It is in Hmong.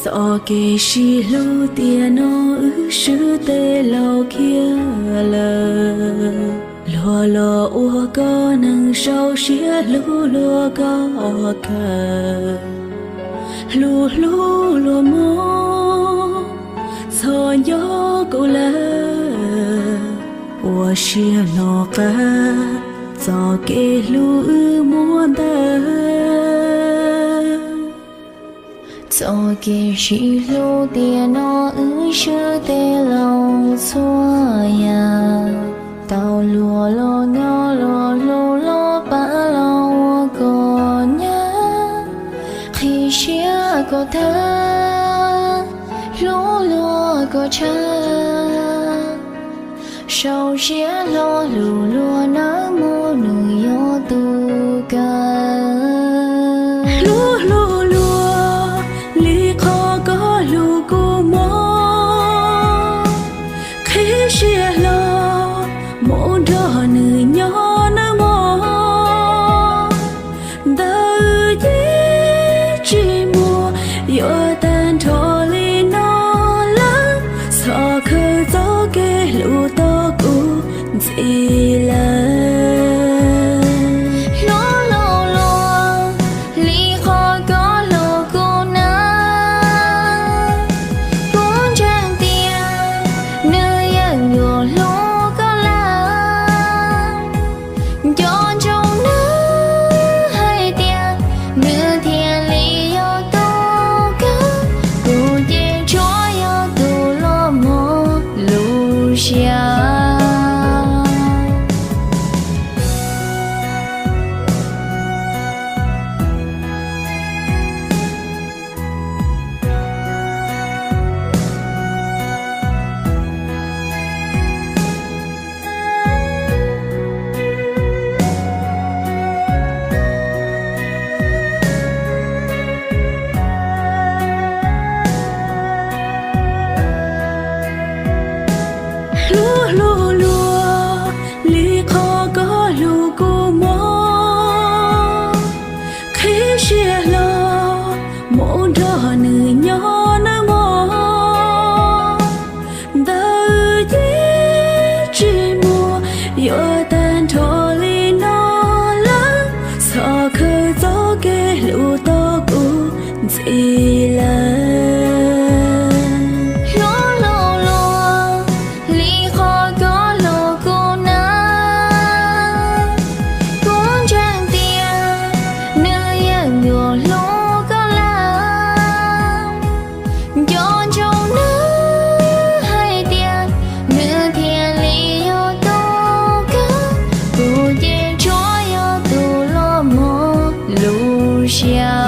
Txoj kev sib hlub tiam no wb swb teb laus khiav lawm. Luag los ua koj neeg sau siab hlub luag koj kawg. Hlub hlub luag mob, txhob nco kuv lawm. Ua siab hlo qab, txoj kev hlub wb muab ntawd. Txoj kev sib hlub tiam no wb swb teb laus txhua yam. Tau luag los nyob los hlub los pab los ua kom nyab. Qhib siab kom tag, hlub luag kom tshaj. Sau siab hlo hlub luag nawb mog, nws yog tus kawg. Hlub hlub luag li qhov koj hlub kuv mog. Qhib siab hlo mus nrog nws nyob nawb mog. Ntawm yij tsis muaj, yuav tag nrho li no lawm. Txhob khaws txoj kev hlub tau kuv ntxiv lawm. Hlub hlub luag li qhov koj hlub kuv nawb. Kuv ntseeg tias nws yeej yuav hlub koj lawm. Nco ntsoov nawb hais tias nws thiaj li yog tus kawg. Kuv ces tsuas yog tus los mog lub siab. Hlub hlub luag li qhov koj hlub kuv mog. Qhib siab hlo mus nrog nws nyob nawb mog. Ntawm yij tsis muaj, yuav tag nrho li no lawm. Txhob khaws txoj kev hlub tau kuv ntxiv lawm. Hlub hlub luag li qhov koj hlub kuv nawb. Kuv ntseeg tias nws yeej yuav hlub koj lawm. Nco ntsoov nawb hais tias nws thiaj li yog tus kawg. Kuv ces tsuas yog tus los mog lub siab.